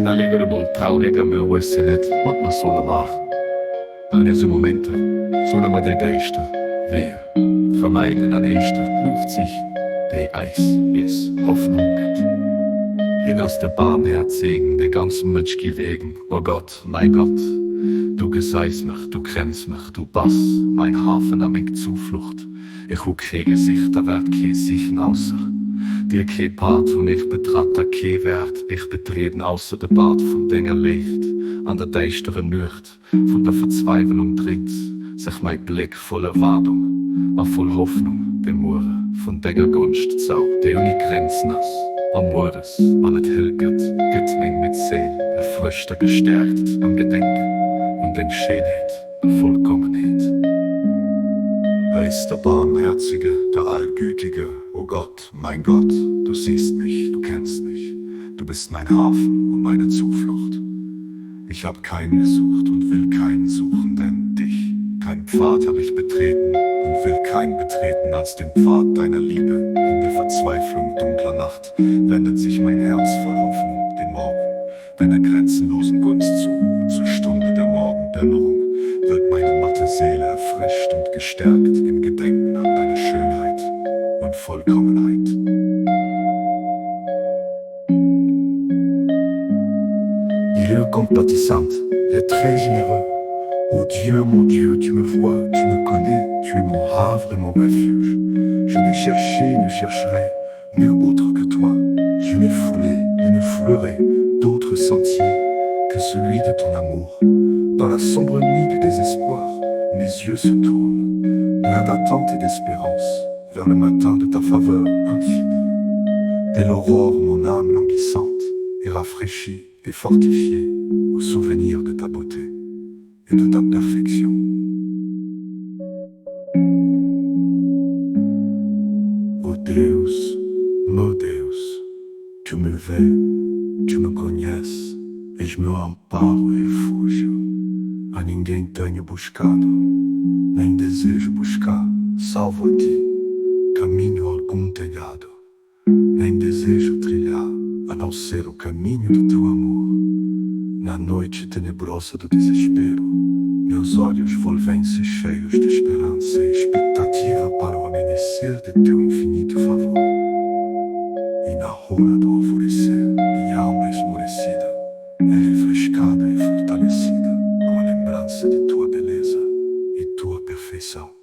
Sinn alleguer emol traurig a mir wëssen net, wat mer solle maachen. An esou Momenter solle mer déi däischter Weeër vermeiden an éischter d'Luucht sichen, déi eis nees Hoffnung gëtt. Hien ass de Baarmhäerzegen, de ganzen Mënsch gi wegen. O Gott, mäi Gott, du gesäis mech, du kenns mech, du bass mäin Hafen a meng Zuflucht. Ech hu kee gesicht a wäert kee sichen ausser dir, kee Pad hunn ech betratt a kee wäert ech betrieden ausser de Pad vun denger Léift. An der däischterer Nuecht vun der Verzweiwelung dréit sech mäi Bléck voll Erwaardung a voll Hoffnung dem Muere vun denger Gonscht zou, déi ouni Grenzen ass. A mueres, wann et hell gëtt, gëtt meng midd Séil erfrëscht a gestäerkt am Gedenken un deng Schéinheet a Vollkommenheet. Er ist der Barmherzige, der Allgütige, o Gott, mein Gott, du siehst mich, du kennst mich, du bist mein Hafen und meine Zuflucht. Ich hab keinen gesucht und will keinen suchen, denn dich. Kein Pfad hab ich betreten und will keinen betreten als den Pfad deiner Liebe. In der Verzweiflung dunkler Nacht wendet sich mein Herz voll Hoffnung dem Morgen deiner grenzenlosen Gunst zu, und zur Stunde der Morgendämmerung wird meine matte Seele erfrischt und gestärkt im Gedenken an deine Schönheit und Vollkommenheit. Dieu compatissant et très généreux, ô Dieu, mon Dieu, tu me vois, tu me connais, tu es mon havre et mon refuge. Je n'ai cherché, ne chercherai nul autre que toi. Je n'ai foulé et ne foulerai d'autre sentier que celui de ton amour. Dans la sombre nuit du désespoir, mes yeux se tournent, pleins d'attente et d'espérance, vers le matin de ta faveur infinie. Dès l'aurore, mon âme languissante est rafraîchie et fortifiée au souvenir de ta beauté et de ta perfection. Ó Deus, meu Deus, tu me vês, tu me conheces, és meu amparo e refúgio. A ninguém tenho buscado, nem desejo buscar, salvo a ti. Caminho algum telhado, nem desejo trilhar, a não ser o caminho do teu amor. Na noite tenebrosa do desespero, meus olhos volvem-se cheios de esperança e expectativa para o amanhecer de teu infinito favor. E na hora do alvorecer, minha alma esmorecida é refrescada e fortalecida com a lembrança de tua beleza e tua perfeição.